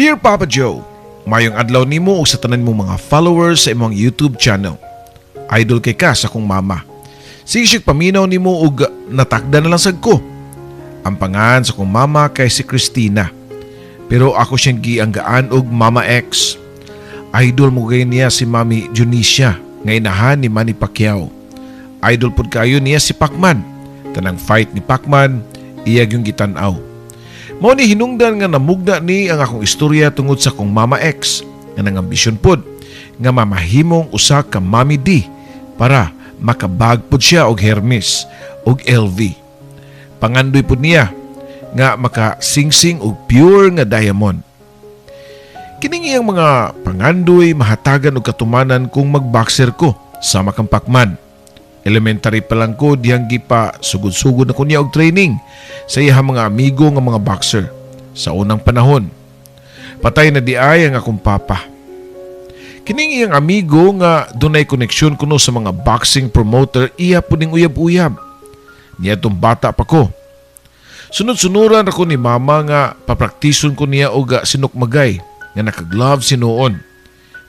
Dear Papa Joe, maayong adlaw nimo ug sa tanan mong mga followers sa imong YouTube channel. Idol kay ka sa akong mama. Sige siya paminaw nimo ug natakda na lang sad ko. Ang pangalan sa akong mama kay si Christina. Pero ako siyang gianggaan og Mama X. Idol mo gay niya si Mami Junisia nga inahan ni Manny Pacquiao. Idol pud kayo niya si Pacman. Tanang fight ni Pacman, iya gyung gitan-aw. Mao ni hinungdan nga namugna ni ang akong istorya tungod sa akong Mama X nga nangambisyon pod nga mamahimong usa ka Mami D para makabag pod siya og Hermes og LV. Pangandoy pod niya nga makasingsing og pure nga diamond. Kining iyang mga pangandoy mahatagan og katumanan kung magboxer ko sama kang Pacman. Elementary pa lang ko dihang gipa sugod-sugod na ko niya og training sa iyang mga amigo nga mga boxer sa unang panahon. Patay na di ay ang akong papa. Kining iyang amigo nga dunay koneksyon kuno sa mga boxing promoter, iya puning uyab-uyab. Niadtong bata pa ko. Sunod-sunuran ako ni mama nga papraktison ko niya og sinukmagay nga naka-gloves sinuon.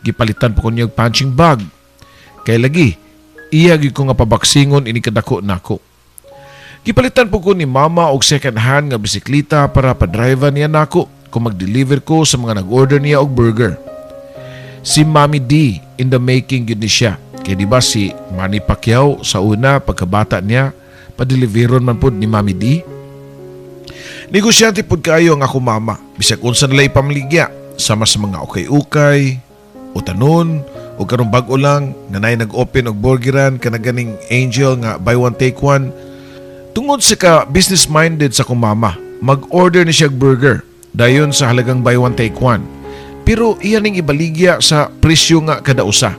Gipalitan pa ko niya og punching bag. Kay lagi, iya gyud ko nga pabaksingon ini kadako nako. Gipalitan po ko ni mama og second hand nga bisikleta para pa-drive niya nako kung mag-deliver ko sa mga nag-order niya og burger. Si Mami D in the making gyud ni siya. Kay di ba si Manny Pacquiao sa una pagkabata niya, padeliveron man pud ni Mami D. Negosyante pud kaayo ang ako mama. Bisag unsa nila ipamaligya sama sa mga ukay-ukay, utanon, o karong bag-o lang nga naay nag-open og burgeran kana ganing Angel nga buy one take one. Tungod sa ka business minded sa akong mama, mag-order ni siya og burger dayon sa halagang buy one take one. Pero iya ning ibaligya sa presyo nga kada usa.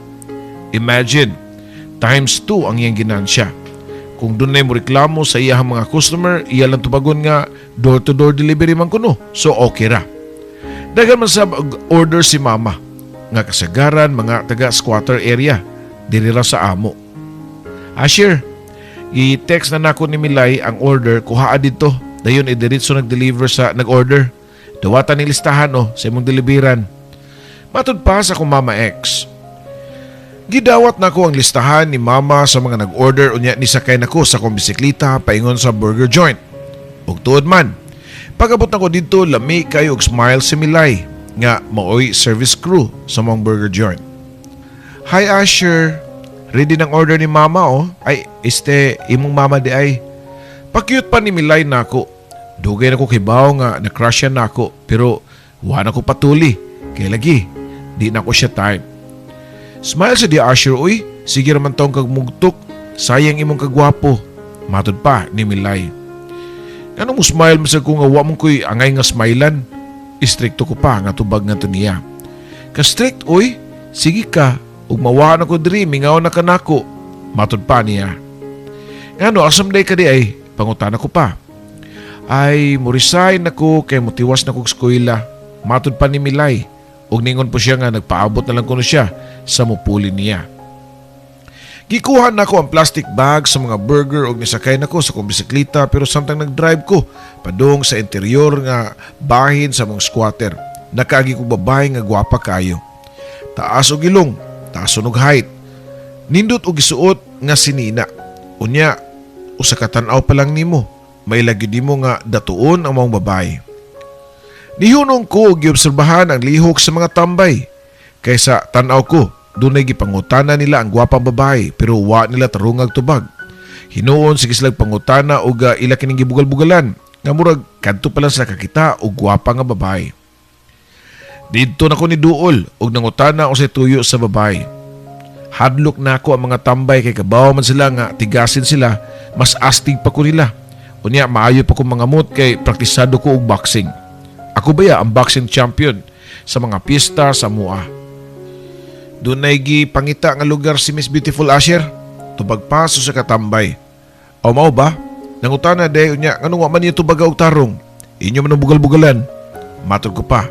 Imagine, times 2 ang iyang ginansya. Kung dunay mo reklamo sa iyang mga customer, iya lang tubagon nga door-to-door delivery man kuno. So okay ra. Daghan man sab og order si mama nga kasagaran mga taga squatter area diri ra sa amo. Asher, i-text na nako ni Milay ang order, kuhaa didto. Dayon idiretso nag-deliver sa nag-order. Dawatan ni listahan oh sa imong deliveran. Matud pa sa akong Mama X. Gidawat nako ang listahan ni mama sa mga nag-order, unya nisakay nako sa akong bisikleta paingon sa burger joint. Ug tuod man, pag-abot nako didto, lami kayo og smile si Milay nga maoy service crew sa among burger joint. "Hi Asher, ready ng order ni mama oh." "Ay, este, imong mama di ay." Pa-cute pa ni Milay nako. Dugay na ko kibaw nga na-crush siya nako pero wa na ko patuli. Kay lagi, di na ko siya type. "Smile sa di, Asher, uy. Sige raman tong kag mugtok. Sayang imong kagwapo." Matod pa ni Milay. "Ngano mo smile man sa ko nga wa mo ko'y angay nga smilean?" Istrikto ko pa nga tubag nga to niya. "Ka strict uy, sige ka, ug mawa na ko diri, mingaw na ka nako." Matod pa niya. "Ngano, asam day ka di ay?" Pangutana ko pa. "Ay, mo resign ako kay motiwas na kog eskwela." Matod pa ni Milay. Ug ningon po siya nga nagpaabot na lang kuno siya sa mupuli niya. Gikuha nako ang plastic bag sa mga burger ug nisakay nako sa akong bisikleta, pero samtang nag-drive ko padung sa interior nga bahin sa among squatter, nakaagi kog babae nga gwapa kayo. Taas og ilong, taas og height. Nindot og gisuot nga sinina. Unya, usa ka tan-aw pa lang nimo, may lagi nimo nga datuon ang maong babae. Nihunong ko og giobserbahan ang lihok sa mga tambay. Kaysa tan-aw ko, dunay gipangutana nila ang gwapang babae pero wa nila tarungag tubag. Hinuon sige sila pangutana og ila kining gibugal-bugalan nga murag kadto pa lang sila kakita og gwapa nga babae. Didto na ko ni duol og nangutana unsay tuyo sa babae. Hadlok na ako ang mga tambay kay kabaw man sila nga tigasin sila, mas astig pa ko nila. Unya maayo pa ko mangamot kay praktisado ko og boxing. Ako baya ang boxing champion sa mga piyesta sa mua. "Dunay gipangita nga lugar si Miss Beautiful, Asher." Tubag pa sa katambay. "Aw, mao ba? Nangutana day unya nganong wa man niya tubaga og tarong. Inyo man ang bugal-bugalan." Matod ko pa.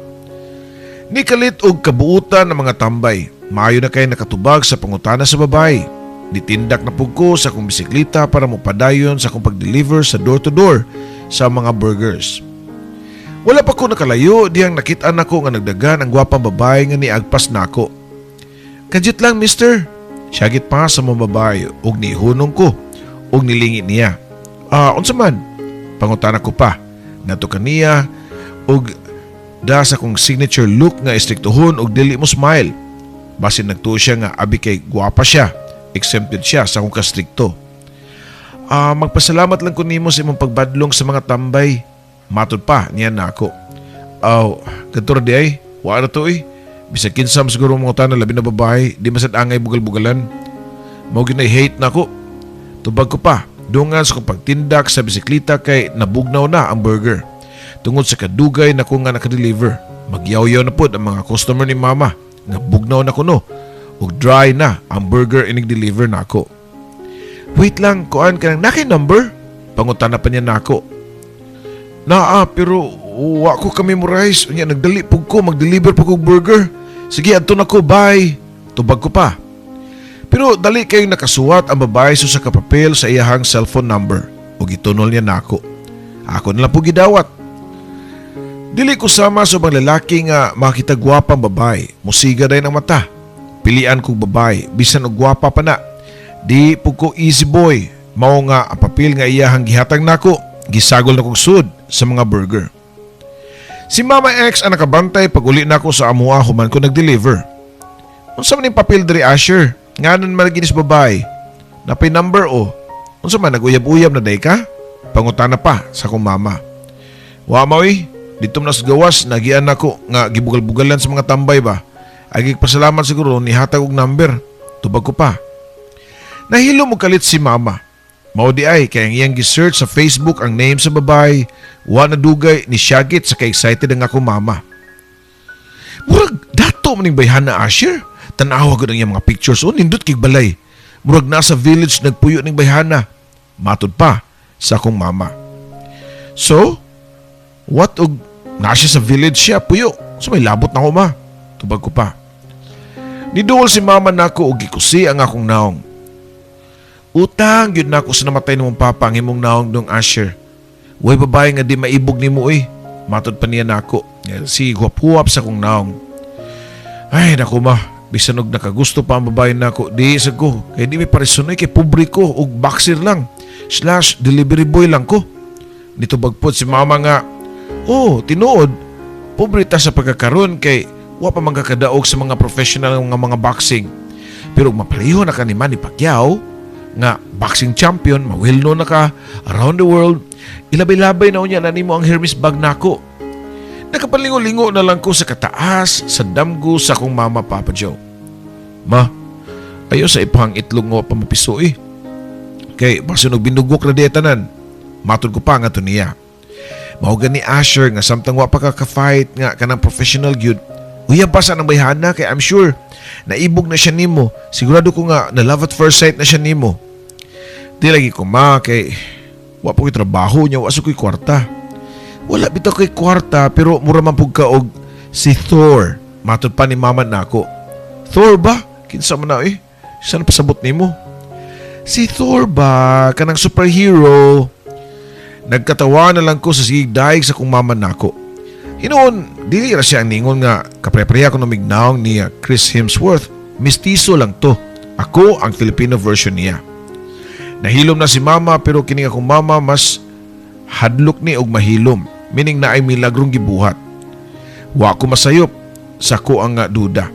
Nikalit og kabuutan ang mga tambay. Maayo na kay nakatubag sa pangutana sa babae. Nitindak na pug ko sa akong bisikleta para mopadayon sa akong pag-deliver sa door to door sa mga burgers. Wala pa ko nakalayo diyang nakita nako nga nagdagan ang gwapang babae nga niagpas nako. "Kadyot lang, mister." Siyagit pa sa mga babae ug nihunong ko ug nilingi niya. "Ah, unsa man?" pangutana ko pa. Ngadto kaniya ug da sa kong signature look nga estriktohon ug dili mo smile. Basin nagtuo siya nga abi kay gwapa siya, exempted siya sa akong kastrikto. "Ah, magpasalamat lang ko nimo sa imong pagbadlong sa mga tambay." Matod pa niya nako. "Aw, kadto ra di ay, wa na to eh. Bisag kinsa man siguro mga tanan, labi na babae, di man sad angay bugal-bugalan. Mao gyud hate nako." Tubag ko pa, dungan sa kong pagtindak sa bisikleta kay nabugnaw na ang burger. Tungod sa kadugay na ko nga nakadeliver, magyawyaw na pod ang mga customer ni mama nga bugnaw na kuno ug dry na ang burger inig deliver nako. "Wait lang, kuan ka nang naki number?" pangutana pa niya nako. "Naa, pero wa ko ka-memorize. Unya nagdali pug ko, mag-deliver pug kog burger. Sige, adto na ko, bye." Tubag ko pa. Pero dali kayong nakasuwat ang babae sa ka papel sa iyahang cellphone number ug gitunol niya nako. Ako na lang po gidawat. Dili ko sama sa ubang lalaki nga makita gwapang babae, musiga dayon ang mata. Pilian kog babae, bisan og gwapa pa na. Di pug ko easy boy, mao nga ang papel nga iyahang gihatag nako, gisagol na kog sud sa mga burger. Si Mama X ang nakabantay pag uli nako sa amua human ko nag-deliver. "Unsa man yung papel diri, Asher? Nganon man ginis babae? Napay number o? Unsa man, nag-uyab-uyab na day ka?" pangutana pa sa akong mama. "Wa ma oy, dito man sa gawas nagian nako nga gibugal-bugalan sa mga tambay ba. Agig pasalamat siguro nihatag og number." Tubag ko pa. Nahilo mo kalit si mama. Mao di ay kay ang iyang gi-search sa Facebook ang name sa babae, wa na dugay ni syagit sa ka-excited ang akong mama. "Murag dato man ning bayhana, Asher. Tan-awa gud ang iyang mga pictures o nindot kig balay. Murag nasa village nagpuyo ning bayhana." Matod pa sa akong mama. "So, what og na siya sa village siya puyo? So may labot na ko, ma." Tubag ko pa. Niduol si mama nako og gikusi ang akong naong. "Utang gyud nako sa namatay nimong papa ang imong naong dong, Asher. Way babae nga di maibog nimo oy." Matod pa niya nako. Si huwap-huwap sa akong naong. "Ay nako ma, bisan og nakagusto pa ang babae nako, di sa ko. Kay di mi paresunoy kay pobre ko og boxer lang slash delivery boy lang ko." Nitubag pod si mama nga, "Oh, tinuod, pobre ta sa pagkakaroon kay wa pa man kakadaog sa mga professional nga mga boxing. Pero mapareho na ka ni Manny Pacquiao nga boxing champion, ma-well known na ka around the world, ilabay-labay na unya na nimo ang Hermes bag nako." Nakapalingo-lingo na lang ko sa kataas sa damgo sa akong mama, Papa Joe. "Ma, ayo sa ipahang itlog nga wa pa mapiso eh. Kay basin og binugok na di tanan." Matod ko pa nga to niya. "Mao gani, Asher, nga samtang wa pa ka ka-fight nga kanang professional gyud, uyab pa sa nang bayhana kay I'm sure naibog na siya nimo. Sigurado ko nga na love at first sight na siya nimo." "Di lagi ko ma, kay wa po ko'y trabaho niya, wa sa ko'y kwarta." "Wala bitaw ko'y kwarta pero mura man pug ka og si Thor." Matod pa ni mama nako. "Thor ba? Kinsa man na eh? Saan pasabot nimo?" "Si Thor ba? Kanang superhero." Nagkatawa na lang ko sa sigig daig sa kong mama nako. Hinuon, dili ra siya ang ningon nga kapre-pareha ko namignaong ni Chris Hemsworth. Mistiso lang to. Ako ang Filipino version niya. Nahilom na si mama pero kini akong mama mas hadlok ni og mahilom. Meaning na ay milagrong gibuhat. Wa ko masayop sa ko ang duda.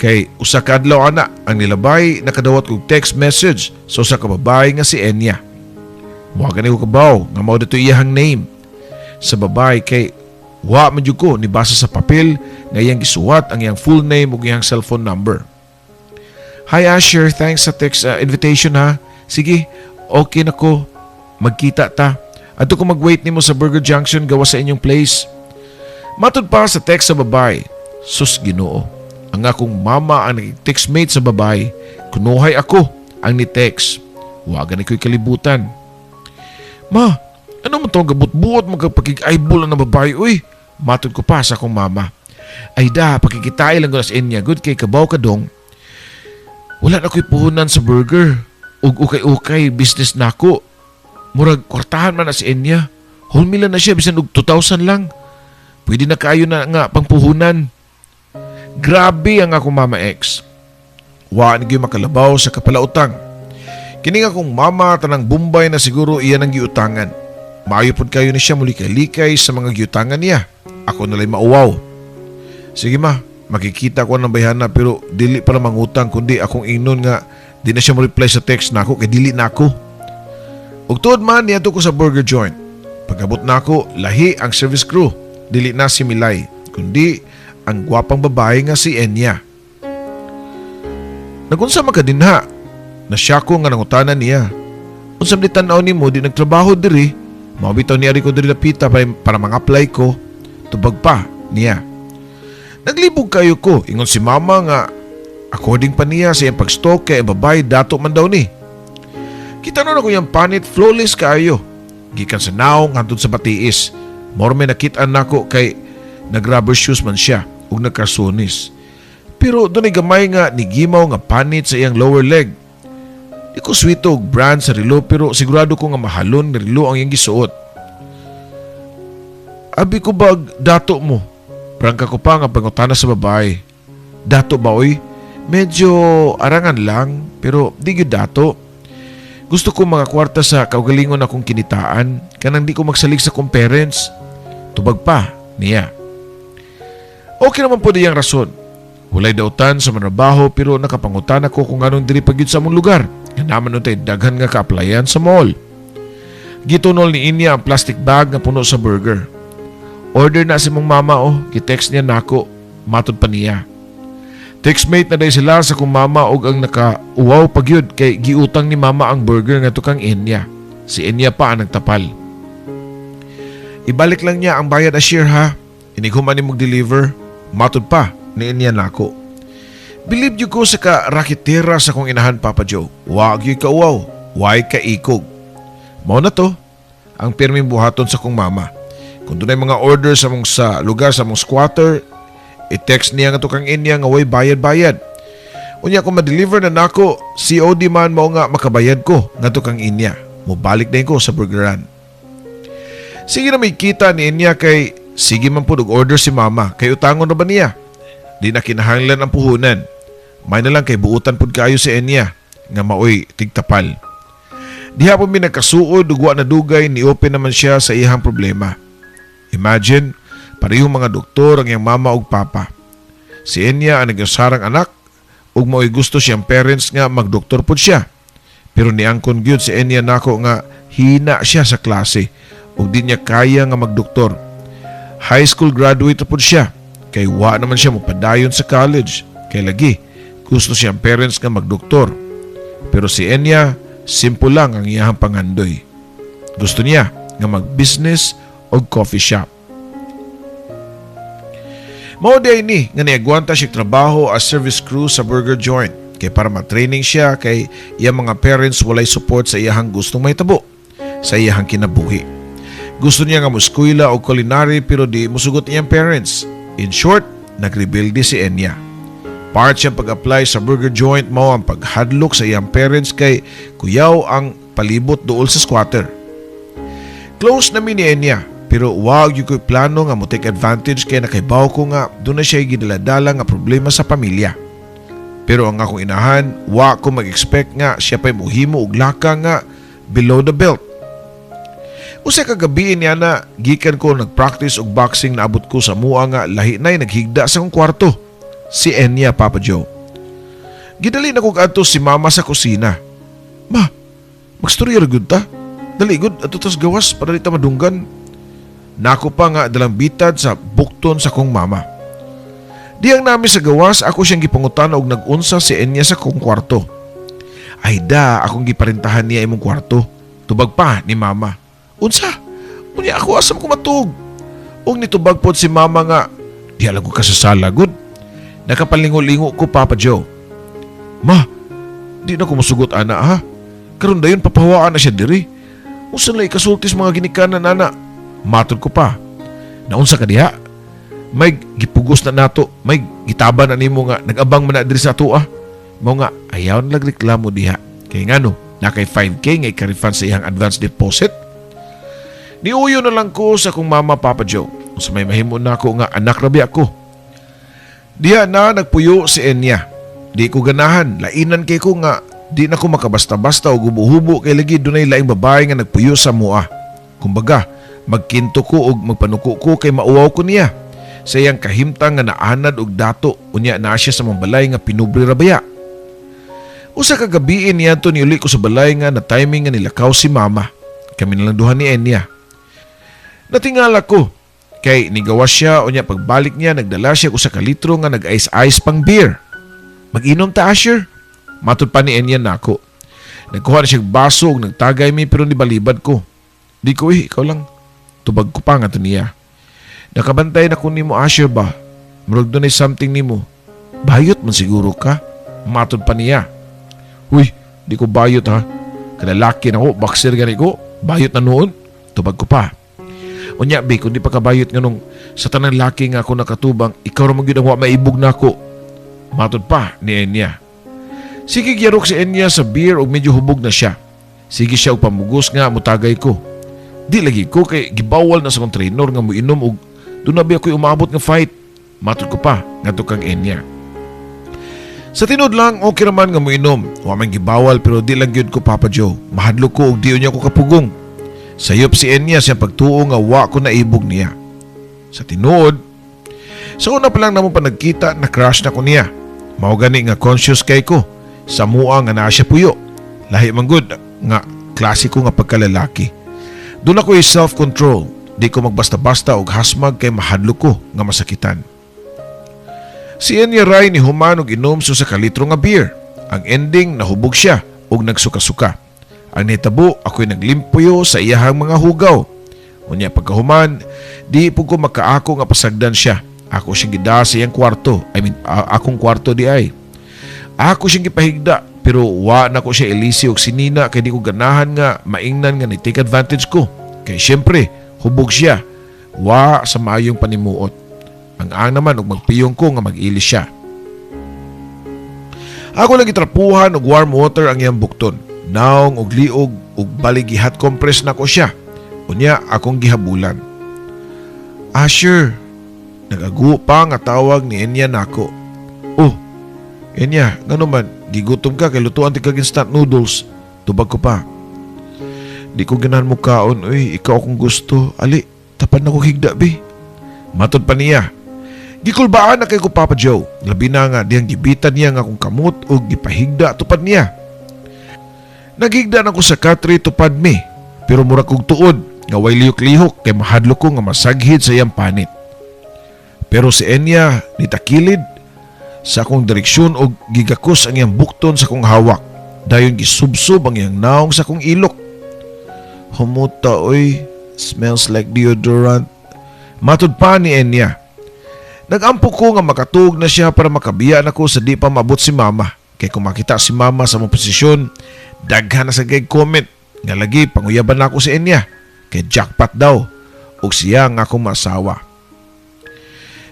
Kay usa ka adlaw ana ang nilabay, nakadawat kog text message sa usa ka babae nga si Enya. Wa gani ko kabaw nga mao dito iyahang name sa babae kay wa man jud ko nibasa sa papel nga iyang gisuwat ang iyang full name ug iyang cellphone number. "Hi Asher, thanks sa text invitation ha. Sige, okay na ko. Magkita ta. Adto ko mag-wait nimo sa Burger Junction gawas sa inyong place." Matud pa sa text sa babae. Sus Ginoo. Ang akong mama ang nag-textmate sa babae. Kunuhay ako ang ni-text. Wa gani ko'y kalibutan. "Ma, ano mo itong gabot-buot magkapakig-eyeball ang babae, uy?" Matod ko pa sa akong mama. "Ay da, pakikitain lang ko na sa inya. Good kay kabaw ka dong. Wala na ko'y puhunan sa burger. Ug ukay-ukay business nako. Murag kwartahan man na si Enya. Hulmi lang na siya bisan og 2,000 lang." Pwede na kaayo na nga pangpuhunan. Grabe ang akong mama ex. Wa ni gyud makalabaw sa kapalautang. Kini nga akong mama, tanang Bombay na siguro iya nang giutangan. Maayo pod kayo ni siya mulikay-likay sa mga giutangan niya. Ako nalay mauwaw. Sige ma, makikita ko ng bayhana, pero dili para mangutang kundi akong ingnon nga di na siya mo reply sa text nako kay dili na ako. Ug tuod man, niadto ko sa burger joint. Pagabot nako, lahi ang service crew. Dili na si Milay, kundi ang gwapang babae nga si Enya. "Nagunsa man ka dinha?" Nasya ko nga nangutana niya. "Unsa man tan-aw nimo, di nagtrabaho diri? Mao bitaw niari ko diri lapita para mga-apply ko," tubag pa niya. "Naglibog kayo ko." Ingon si mama nga according pa niya sa iyang pag-stalk kay ang babae dato man daw ni. Kita nun ako yung panit, flawless kaayo. Gikan sa naong hantod sa batiis. More may nakitaan nako kay nag-rubber shoes man siya ug nagkarsonis. Pero dunay gamay nga nigimaw nga panit sa iyang lower leg. Di ko swito og brand sa relo, pero sigurado ko nga mahalon nga relo ang iyang gisuot. "Abi ko bag dato mo?" Prangka ko pa nga pangutana sa babae. "Dato ba oy? Medyo arangan lang, pero di gyud dato. Gusto ko mga kwarta sa kaugalingon akong kinitaan kanang di ko magsalig sa kong parents," tubag pa niya. Okay naman po diyang rason. Walay dautan sa manrabaho, pero nakapangutan ako kung anong diri pa gyud sa among lugar. Nga naman untay daghan nga ka-applyan sa mall. Gitunol ni Inya ang plastic bag nga puno sa burger. "Order na si mong mama oh, gi-text niya nako," matod pa niya. Textmate na day sila sa kong mama og ang nakauwaw pa gyud kay giutang ni mama ang burger nga kang Enya. Si Enya pa ang nagtapal. "Ibalik lang niya ang bayad a share ha. Inig human ni deliver," matod pa ni Enya nako. Believe gyud ko sa ka raketera sa kong inahan, Papa Joe. Wa gyud ka uwaw, way ka ikog. Mao na to ang pirming buhaton sa kong mama. Kung dunay mga order sa mong sa lugar sa mong squatter, i-text niya nga to kang Inya nga way bayad-bayad. Unya kung ma-deliver na nako, COD man, mao nga makabayad ko ngadto kang Inya. Mobalik na ko sa burgeran. Sige na may kita ni Inya kay sige man pud og order si mama kay utangon na ba niya. Di na kinahanglan ang puhunan. May na lang kay buutan pud kaayo si Enya nga maoy tigtapal. Diha po mi nagkasuod ug wa na dugay ni open naman siya sa iyang problema. Imagine, parehong mga doktor ang iyang mama ug papa. Si Enya ang nag-usarang anak ug maoy gusto siyang parents nga magdoktor pud siya. Pero niangkon gyud si Enya nako nga hina siya sa klase ug di niya kaya nga magdoktor. High school graduate na pud siya kay wa naman siya mopadayon sa college. Kay lagi gusto siyang parents nga magdoktor. Pero si Enya, simple lang ang iyahang pangandoy. Gusto niya nga mag-business o coffee shop. Mao di ni nga niagwanta siya trabaho as service crew sa burger joint kay para ma-training siya, kay iyang mga parents walay support sa iyahang gustong mahitabo sa iyahang kinabuhi. Gusto niya nga moeskwela og culinary, pero di musugot iyang parents. In short, nagrebelde si Enya. Part siyang pag-apply sa burger joint mao ang paghadlok sa iyang parents kay kuyaw ang palibot duol sa squatter. Close na mi ni Enya, pero wag gyud ko'y plano nga mo take advantage kay nakaibaw ko nga duna siya gidaladala nga problema sa pamilya. Pero ang akong inahan, wa ko mag-expect nga siya pa'y muhimo og laka nga below the belt. Usa ka gabi niya na gikan ko nagpractice og boxing, naabot ko sa mua nga lahi na'y naghigda sa akong kwarto. Si Enya, Papa Joe. Gidali na kog adto si mama sa kusina. "Ma, magstorya ra gud ta. Dali gud, adto tas gawas para di ta madunggan," nako pa nga dalang bitad sa bukton sa kong mama. Diyang nami sa gawas, ako siyang gipangutan og nag-unsa si Enya sa kong kwarto. "Ay da, akong giparentahan niya imong kwarto," tubag pa ni mama. "Unsa? Unya ako, asam ko matug?" Og nitubag pod si mama nga, "Di alam ko ka sa sala gud." Nakapalingo-lingo ko, Papa Joe. "Ma, di na ko musugot ana ha. Karon dayon papahawaan na siya diri. Unsa lay kasultis mga ginikanan ana?" Matod ko pa. "Naunsa ka diha? May gipugos na nato, may gitaban na nimo nga nag-abang man na diri sa atoa. Mao nga ayaw na reklamo diha. Kay ngano, na kay 5K nga ika-refund sa iyang advance deposit." Niuyo na lang ko sa kong mama, Papa Joe. Unsa may mahimo nako nga anak ra biya ko. Diha na nagpuyo si Enya. Di ko ganahan, lainan kay ko nga di na ko makabasta-basta o gubo-hubo kay lagi dunay laing babae nga nagpuyo sa mua. Kumbaga, magkinto ko og magpanuko ko kay mauwaw ko niya. Sa iyang kahimtang nga naanad og dato, unya naa siya sa mga balay nga pinubre ra baya. Usa ka gabii niadto niuli ko sa balay nga na timing nga nilakaw si mama. Kami na lang duha ni Enya. Natingala ko kay nigawas siya, unya pagbalik niya nagdala siya og usa ka litro nga nag-ice-ice pang beer. "Mag-inom ta, Asher." Matud pa ni Enya nako. Nagkuha na siya baso ug nagtagay mi pero nibalibad ko. "Di ko eh, ikaw lang." Tubag ko pa nga to niya. "Nakabantay na ko nimo, Asher ba? Murag dunay something nimo. Bayot man siguro ka." Matod pa niya. "Uy, di ko bayot ha. Kalalaki na ko, boxer gani ko. Bayot na noon." Tubag ko pa. "Unya bi, kung di pa kabayot, nganong sa tanang laki nga ako nakatubang, ikaw ra man gyud ang wa maibog nako?" Matod pa ni Enya. Sige gyarok si Enya sa beer ug medyo hubog na siya. Sige siya og pamugos nga mutagay ko. "Di lagi ko kay gibawal na sa akong trainer nga moinom og duna bi ako'y umabot nga fight." Matod ko pa ngadto kang Enya. Sa tinuod lang, okay raman nga moinom. Wa man gibawal pero di lang gyud ko, Papa Joe. Mahadlok ko og di niya ko kapugong. Sayop si Enya sa pagtuo nga wa ko naibog niya. Sa tinuod, sa una pa lang namo pa nagkita, na crush na ko niya. Mao gani nga conscious kay ko sa mua nga naa siya puyo. Lahi man gud nga klasiko nga pagkalalaki. Duna ko'y self-control. Di ko magbasta-basta og hasmag kay mahadlok ko nga masakitan. Si Enya Rai ni human og inom sa usa ka litro nga beer. Ang ending, nahubog siya og nagsuka-suka. Ang nitabo, ako'y naglimpuyo sa iyahang mga hugaw. Unya pagkahuman, di po ko makaako nga pasagdan siya. Ako siyang gida sa iyang kwarto. I mean, akong kwarto di ay. Ako siyang gipahigda pero wa na ko siya ilisi og sinina kay di ko ganahan nga maingnan nga ni take advantage ko. Kay syempre, hubog siya. Wa sa maayong panimuot. Ang naman og magpiyong ko nga mag-ilis siya. Ako lang gitrapuhan og warm water ang iyang bukton. Naong og liog og balik gihat compress nako siya. Unya akong gihabulan. "Asher," nagagu pa nga tawag ni Enya nako. "Oh, Enya, ngano man, gigutom ka kay lutuan ti kag instant noodles?" Tubag ko pa. "Di ko ganahan mo kaon, uy, ikaw akong gusto. Ali, tapad na ko higda, bi." Matod pa niya. Gikulbaan na kay ko, Papa Joe. Labi na nga diyang gibitan niya nga akong kamot ug gipahigda tupad niya. Naghigda na ko sa katre tupad mi. Pero mura kog tuod nga way lihok-lihok kay mahadlok ko nga masaghid sa iyang panit. Pero si Enya nitakilid sa akong direksyon og gigakos ang iyang bukton sa akong hawak. Dayon gisubsob ang iyang naong sa akong ilok. "Humuta oy, smells like deodorant." Matud pa ni Enya. Nagampo ko nga makatuog na siya para makabiya na ko sa di pa maabot si mama. Kay kung makita si mama sa mong posisyon, daghan na sa kay comment nga lagi panguyaban na ako si Enya. Kay jackpot daw og siya nga akong masawa.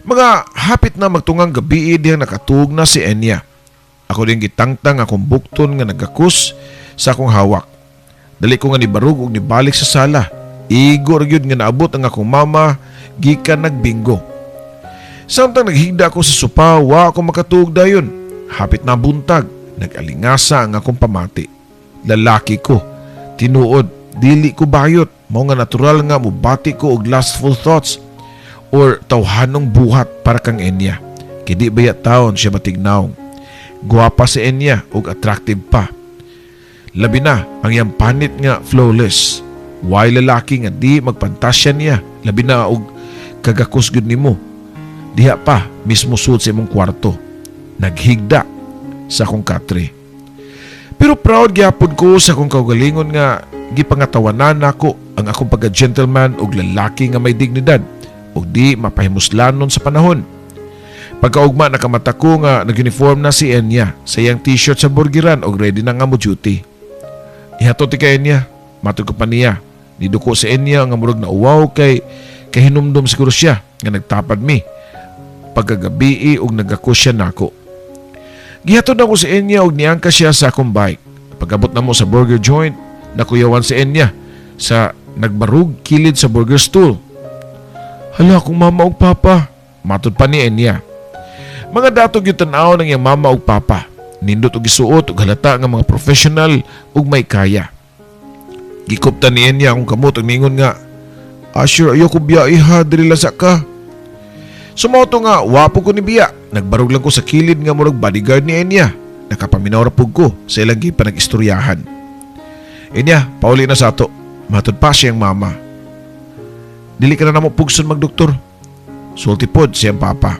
Mga hapit na magtungang gabi diyang nakatuog na si Enya. Ako din gitangtang akong bukton nga nagakus sa akong hawak. Dali ko nga nibarog og nibalik sa sala. Igo ra gyud nga naabot ang akong mama gikan nagbingo. Samtang naghigda ako sa sopa, wa ako makatuog dayon. Hapit na buntag, nag-alingasa ang akong pamati. Lalaki ko, tinuod, dili ko bayot. Mao nga natural nga mubati ko og lustful thoughts or tawhanong buhat para kang Enya. Kay di baya taon siya matignaong. Guwapa si Enya ug attractive pa. Labi na ang iyang panit nga flawless. Way lalaki nga di magpantasya niya. Labi na og kagakos gud nimo. Diha pa mismo sud sa imong kwarto. Naghigda sa akong katre. Pero proud gyapon ko sa akong kaugalingon nga gipangatawanan nako ang akong pagka-gentleman ug lalaki nga may dignidad ug di mapahimuslanon sa panahon. Pagkaugma, nakamata ko nga nag-uniform na si Enya sa iyang t-shirt sa burgeran og ready na nga mo duty. "Ihatod ti kay Enya," matod ko pa niya. Niduko si Enya nga murag nauwaw kay kahinumdom siguro siya nga nagtapad mi pagkagabii og nagako siya nako. Gihatod ako si Enya og niangka siya sa akong bike. Pag-abot namo sa burger joint, nakuyawan si Enya sa nagbarug kilid sa burger stool. Hala, akong mama ug papa. Matod pa ni Enya. Mga dato gyud tan-aw ng iyang mama ug papa. Nindot og gisuot ug halata nga mga professional ug may kaya. Gikuptan ni Enya akong kamot ug ningon nga, "Asher, ayoko biyahe ha, diri lang sa ka." So mao to nga, wa po ko ni biya. Nagbarog lang ko sa kilid nga murag bodyguard ni Enya. Nakapaminaw ra pud ko sa ilang gipanag-istoryahan. "Enya, pauli na sa ato." Matod pa siyang mama. "Dili ka na namo pugson magdoktor." Sulti pod siyang papa.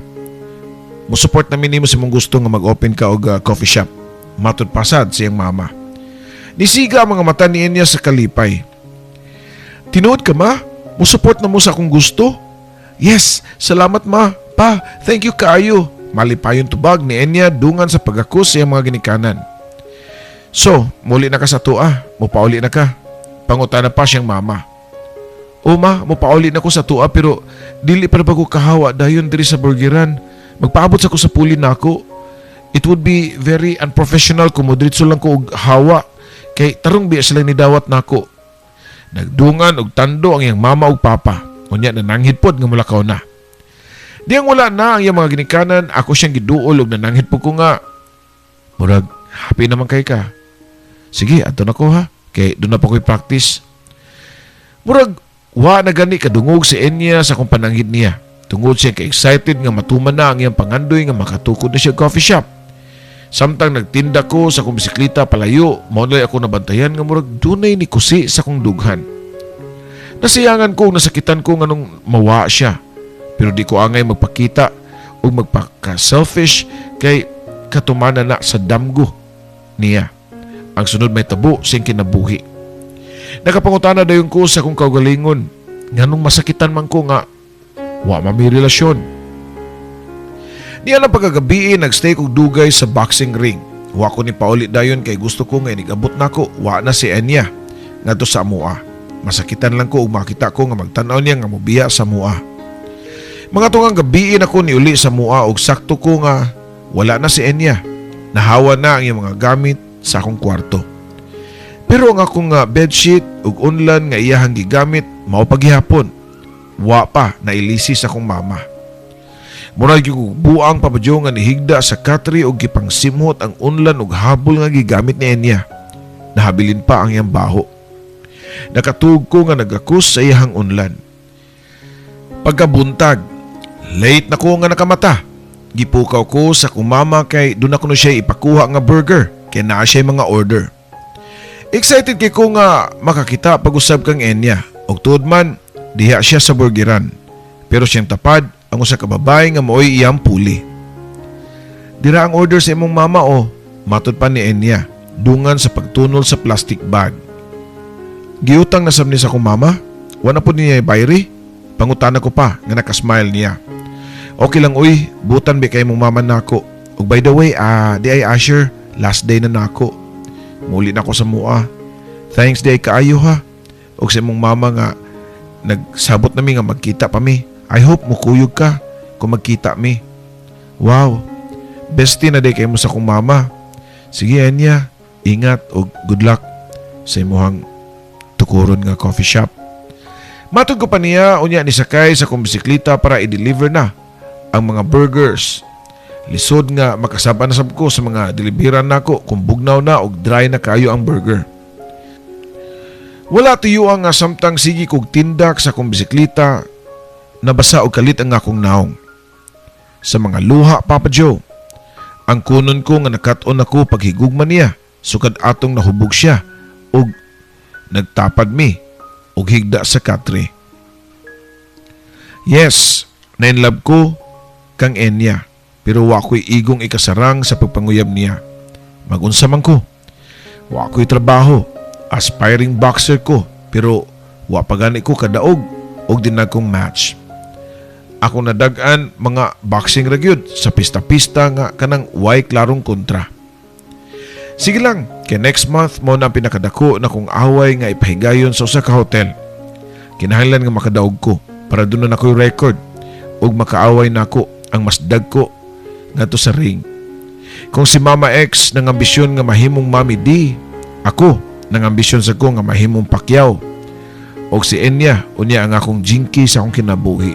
"Mo-support na nimo sa imong gusto nga mag-open ka og coffee shop." Matod pasad siyang mama. Nisiga ang mga mata ni Enya sa kalipay. "Tinuod ka, ma? Mo-support na mo sa akong gusto? Yes, salamat ma. Pa, thank you kaayo." Malipayon tubag ni Enya dungan sa pagakos sa iyang mga ginikanan. "So, muli na ka sa atoa. Mupauli na ka?" Pangutana pa siyang mama. "O ma, mupauli na ko sa atoa pero dili pa ba ko kahawa dayon diri sa burgeran. Magpaabot sa ko sa puli nako. It would be very unprofessional kung modiretso lang ko og hawa kay tarong biya sila ni dawat nako." Nagdungan og tando ang iyang mama ug papa. Unya nananghid pod nga mulakaw na. Diyang wala na ang iyang mga ginikanan, ako siyang giduol og nananghid pod ko nga murag happy naman kay ka. "Sige, adto na ko ha. Kay doon na pa ko'y practice." Murag wa na gani kadungog si Enya sa akong pananghid niya. Tungod siya ka excited nga matuman na ang iyang pangandoy nga makatukod na siya og coffee shop. Samtang nagtinda ko sa akong bisikleta palayo, mao na ako nabantayan nga murag dunay ni kusi sa akong dughan. Nasiyangan ko, nasakitan ko nganong mawa siya. Pero di ko angay magpakita o magpaka-selfish kay katumana na sa damgo niya ang sunod may tabo sa iyang kinabuhi. Nakapangutana dayon ko sa akong kaugalingon nganong masakitan man ko nga wa man mi relasyon. Niya lang pagkagabi, nagstay kog dugay sa boxing ring. Wa ko ni pauli dayon kay gusto ko nga inigabot nako, wa na si Enya ngadto sa amoa. Masakitan lang ko ug makita ko nga magtan-aw niya nga mobiya sa amoa. Mga tungang gabi ako ni uli sa amoa og sakto ko nga wala na si Enya. Nahawa na ang iyang mga gamit sa akong kwarto. Pero ang akong bedsheet ug unlan nga iyahang gigamit mao pagihapon. Wa pa nailisi sa akong mama. Murag yung buang, Papa Joe, nga nihigda sa katre og gipangsimhot ang unlan ug habol nga gigamit ni Enya. Nahabilin pa ang iyang baho. Nakatuog ko nga nagakus sa iyahang unlan. Pagkabuntag, late na ko nga nakamata. Gipukaw ko sa akong mama kay doon ako no siya ipakuha nga burger kay naa siya mga order. Excited kay ko nga makakita pag-usab kang Enya. Og tuod man, diha siya sa burgeran. Pero siyang tapad ang usa ka babae nga maoy iyang puli. "Dira ang order sa imong mama o," matod pa ni Enya, dungan sa pagtunol sa plastic bag. "Giutang na sab ni sa akong mama? Wala po niya bayri?" Pangutana ko pa nga nakasmile niya. "Okay lang uy, butan bi kay mong mama nako. Ug by the way, di ay Asher, last day na nako. Muli na ko sa amoa. Thanks di ay kaayo ha. Ug sa imong mama nga nagsabot nami nga magkita pa mi. I hope mukuyog ka kung magkita mi." "Wow, bestie na day kay mo sa akong mama. Sige Enya, ingat ug good luck sa imuhang tukuron nga coffee shop." Matod ko pa niya, unya ni sakay sa akong bisikleta para i-deliver na ang mga burgers. Lisod nga makasaba na sab ko sa mga deliveran nako kung bugnaw na og dry na kayo ang burger. Wala tuyo ang nga samtang sige kog tindak sa akong bisikleta, nabasa og kalit ang akong naong. Sa mga luha, Papa Joe, ang kunon ko nga nakat-on ako paghigugma niya sukad atong nahubog siya og nagtapad mi og higda sa katre. Yes, na-inlove ko kang Enya pero wa ko'y igong ikasarang sa pagpanguyab niya. Magunsa man ko. Wa ko'y trabaho. Aspiring boxer ko pero wa pa gani ko kadaog og dinagkong match. Ako nadag-an mga boxing ra gyud sa pista-pista nga kanang way klarong kontra. Sige lang, kay next month mo na ang pinakadako na kong away nga ipahigayon sa usa ka hotel. Kinahanglan nga makadaog ko para doon na ako'y record ug makaaway nako ang mas dagko ngadto sa ring. Kung si Mama X nang ambisyon nga mahimong Mami D, ako nang ambisyon sa ko nga mahimong Pacquiao. Og si Enya, unya ang akong Jinky sa akong kinabuhi.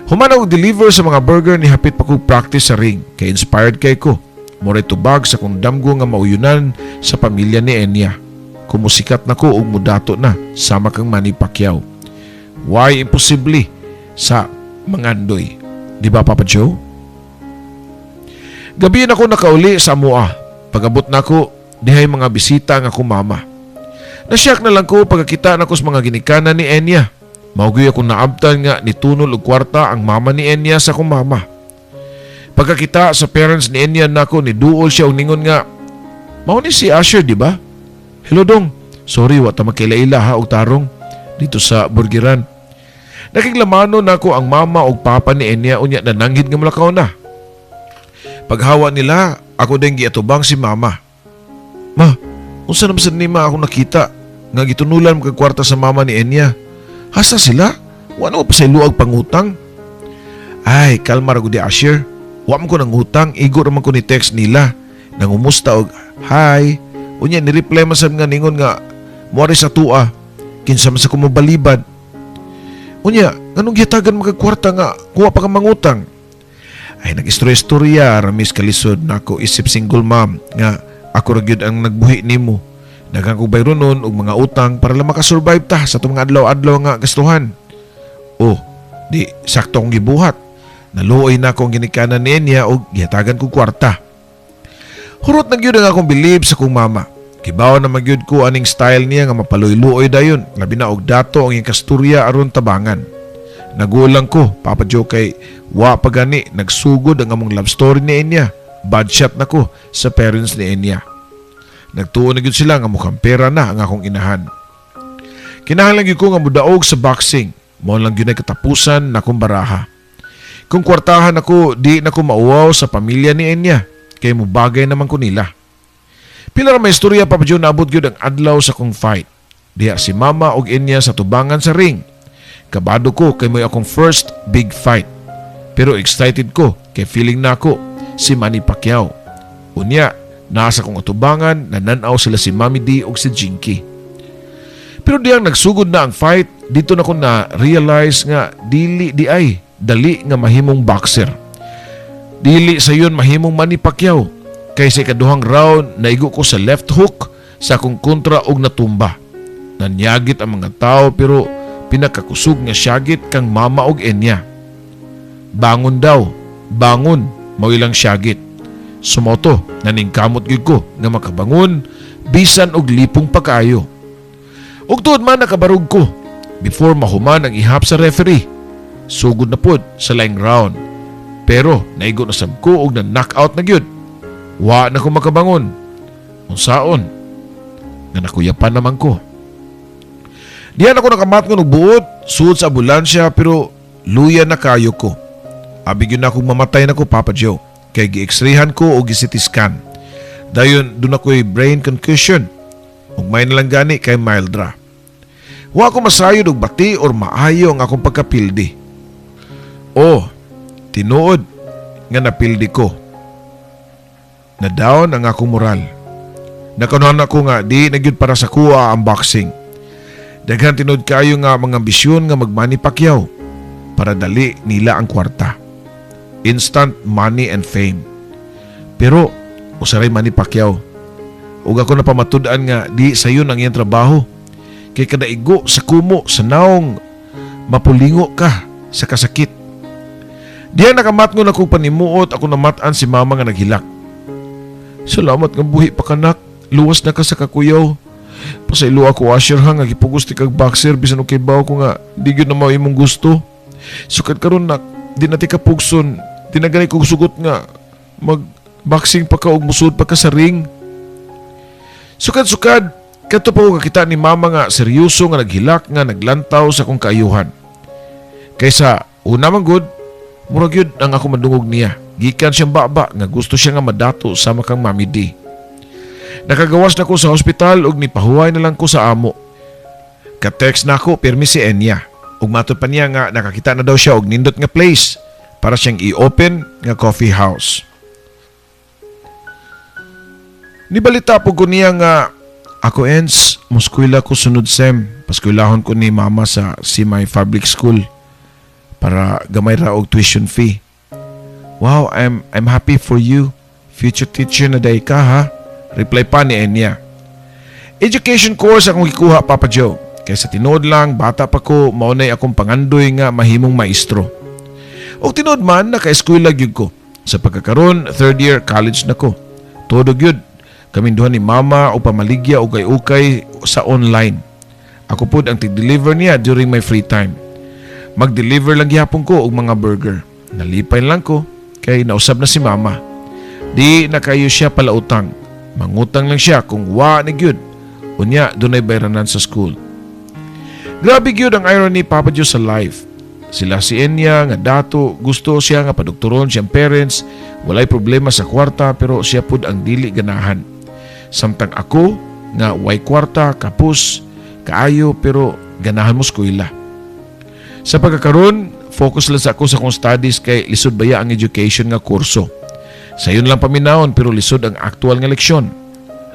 Human og deliver sa mga burger, ni hapit pa kog practice sa ring kay inspired kay ko. Mao ray tubag sa kong damgo nga mauyunan sa pamilya ni Enya. Kumusikat na ko og mudato na sama kang Manny Pacquiao. Why imposible sa mangandoy? Di ba, Papa Joe? Gabi na ko nakauli sa amoa. Pag-abot na ko, dihay mga bisita nga akong mama. Nasyak na lang ko pagkakita nako sa mga ginikanan ni Enya. Mao gyud akong naabtan nga nitunol og kwarta ang mama ni Enya sa akong mama. Pagkakita sa parents ni Enya nako, niduol siya og ningon nga, "Mao ni si Asher, di ba? Hello dong. Sorry, wa ta magkaila-ila ha og tarong dito sa burgeran." Nakiglamano nako ang mama og papa ni Enya, unya nananghid nga mulakaw na. Paghawa nila, ako din giatubang si mama. "Ma, unsa naman sad ni ma ako nakita nga gitunulan mo kag kwarta sa mama ni Enya? Hasa sila? Wa na mo pasayloag pangutang." "Ay, kalma ra gud di, Asher. Wa man ko nangutang, igo ra man ko ni text nila. Nangumusta og hi. Unya ni reply man sad nga ningon nga moari sa tua. Kinsa man sa ko mobalibad. Unya, nganong gihatagan mo kag kwarta nga kuha pa ka mangutang?" "Ay, nag-istorya-istorya ramis kalisod nako isip single mom nga ako ra gyud ang nagbuhi nimo. Daghan kog bayronon og mga utang para lang makasurvive ta sa atong mga adlaw-adlaw nga gastuhan. Oh, di sakto akong gibuhat. Naluoy na akong ginikanan niya og gihatagan kog kwarta." Hurot na gyud ang akong bilib sa kong mama. Kibaw na magyud ko aning style niya nga mapaloy-luoy dayon, labi na og dato ang iyang kasturya aron tabangan. Nagulang ko, Papa Joe, kay wa pa gani nagsugod ang among love story ni Enya. Bad shot na ko sa parents ni Enya. Nagtuo na gyud sila nga mukhang pera na ang akong inahan. Kinahanglan gyud ko nga mudaog sa boxing. Mao lang gyud ay katapusan na akong baraha. Kung kwartahan ako, di na ko mauwaw sa pamilya ni Enya. Kay mubagay naman ko nila. Pila ra may istorya, Papa Joe, naabot gyud ang adlaw sa kong fight. Diha si Mama og Enya sa tubangan sa ring. Kabado ko kay mo'y akong first big fight. Pero excited ko kay feeling nako si Manny Pacquiao. Unya, nasa kong atubangan, nananaw sila si Mami D og si Jinky. Pero diyang nagsugod na ang fight, dito na ko na realize nga dili di ay dali nga mahimong boxer. Dili sayon mahimong Manny Pacquiao. Kay sa ikaduhang round, naigo ko sa left hook sa akong kontra og natumba. Nanyagit ang mga tao, pero pinakakusog nga syagit kang mama og Enya. "Bangon daw, bangon," mao ilang syagit. Sumoto, naningkamot gyud ko nga makabangon bisan og lipong pagkaayo. Ug tuod man nakabarog ko before mahuman ang ihap sa referee. Sugod na pod sa laing round. Pero naigo na sab ko og na knockout na gyud. Wa na ko makabangon. Unsaon? Nga nakuyapan naman ko. Diyan ako nakamatngon og buot, sud sa ambulansya, pero luya na kayo ko. Abi gyud na akong mamatay na ko, Papa Joe. Kay gi-x-rayhan ko og gi-CT scan. Dayon duna ko'y brain concussion. Ug may na lang gani kay mild ra. Wa ko masayod og bati or maayo ang akong pagkapildi. Oh, tinuod nga napildi ko. Na-down ang akong moral. Nakanuhan ako nga di na gyud para sa kuha ang boxing. Daghan tinuod kayo nga mga ambisyon nga mag-Manny Pacquiao para dali nila ang kwarta. Instant money and fame. Pero usaray Manny Pacquiao. Ug ako napamatud-an nga di sayon ang iyang trabaho. Kay kada igo sa kumo sa naong, mapulingo ka sa kasakit. Diya nakamatngon akong panimuot, ako namat-an si mama nga naghilak. "Salamat nga buhi pa kanak. Luwas na ka sa kakuyaw. Pasaylo ako, Asher, ha, nga gipugos ti kag boxer bisan og kibaw ko nga di gyud na mao imong gusto. Sukad karon nak, di na ti ka pugson. Di na gani kog sugot nga mag boxing pa ka og musud pa ka sa ring." Sukad-sukad, kadto pa ko kakita ni mama nga seryoso nga naghilak nga naglantaw sa akong kaayuhan. Kaysa una man gud, murag yun ang ako madungog niya. Gikan siyang baba nga gusto siya nga madato sama kang Mami D. Nakagawas na ko sa hospital ug nipahuway na lang ko sa amo. Ka-text na ako pirmi si Enya. Ug matod pa niya nga nakakita na daw siya og nindot nga place para siyang i-open nga coffee house. Nibalita po ko niya nga ako, Ens, muskwela ko sunod sem. Paskwelahon ko ni mama sa Simay Public School. Para gamay ra og tuition fee. "Wow, I'm happy for you. Future teacher na diay ka, ha?" Reply pa ni Enya. Education course akong gikuha, Papa Joe. Kay sa tinuod lang, bata pa ko, mao nay akong pangandoy nga mahimong maestro. Og tinuod man, naka-eskwela gyud ko. Sa pagkakaron, third year college na ko. Todo gyud. Kaming duha ni mama o pamaligya og ukay sa online. Ako pud ang tig-deliver niya during my free time. Mag-deliver lang gihapon ko og mga burger. Nalipay lang ko kay nausab na si mama. Di na kayo siya palautang. Mangutang lang siya kung wa na gyud. Unya, dunay bayranan sa school. Grabe gyud ang irony, Papa Joe, sa life. Sila si Enya nga dato gusto siya nga padoktoron siyang parents, walay problema sa kwarta, pero siya pud ang dili ganahan. Samtang ako nga way kwarta, kapus kaayo, pero ganahan mo eskwela. Sa pagkakaroon, focus lang sa ako sa akong studies kay lisod baya ang education nga kurso. Sayon lang paminawon pero lisod ang aktual nga leksyon.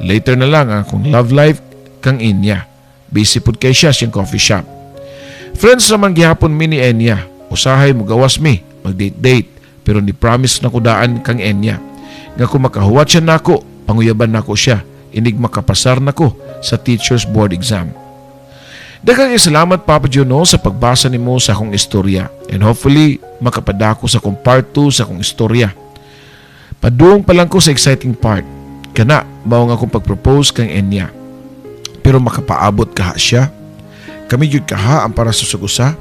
Later na lang ang akong love life kang Enya. Busy pud kay siya siyang coffee shop. Friends naman gihapon mi ni Enya. Usahay mo gawas mi, mag-date-date, pero ni promise na ko daan kang Enya nga kung makahuwat siya nako, panguyaban nako siya inig makapasar nako sa teacher's board exam. Daghang salamat, Papa Juno, sa pagbasa nimo sa akong istorya and hopefully makapadako sa akong part 2 sa akong istorya. Padung pa lang ko sa exciting part. Kana mao nga akong pag-propose kang Enya. Pero makapaabot kaha siya? Kami gyud kaha ang para sa usa?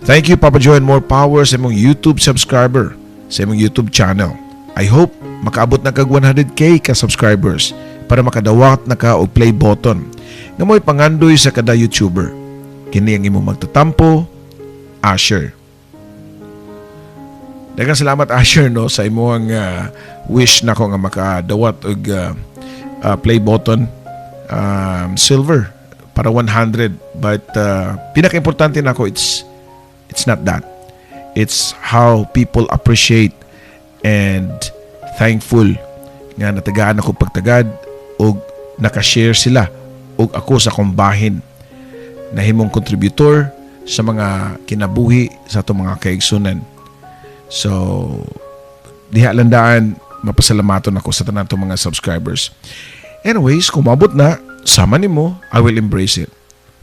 Thank you, Papa Joe, and more power sa imong YouTube subscriber, sa imong YouTube channel. I hope makaabot na kag 100K ka subscribers para makadawat na ka og play button nga mo'y pangandoy sa kada YouTuber. Kini ang imong magtatampo, Asher. Daghang salamat, Asher, no, sa imong wish nako nga makadawat og play button silver para 100, but pinaka-importante nako, it's not that, it's how people appreciate and thankful nga natagaan ako pagtagad og nakashare sila og ako sa akong bahin nahimong contributor sa mga kinabuhi sa atong mga kaigsunan. So diha lang daan mapasalamaton ako sa tanan atong mga subscribers. Anyways, kung maabot na sama nimo, I will embrace it,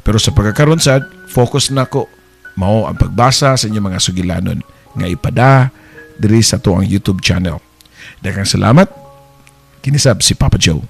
pero sa pagkakaroon sad, focus na ko mao ang pagbasa sa inyong mga sugilanon nga ipada diri sa atoang YouTube channel. Daghang salamat. Kini sab si Papa Joe.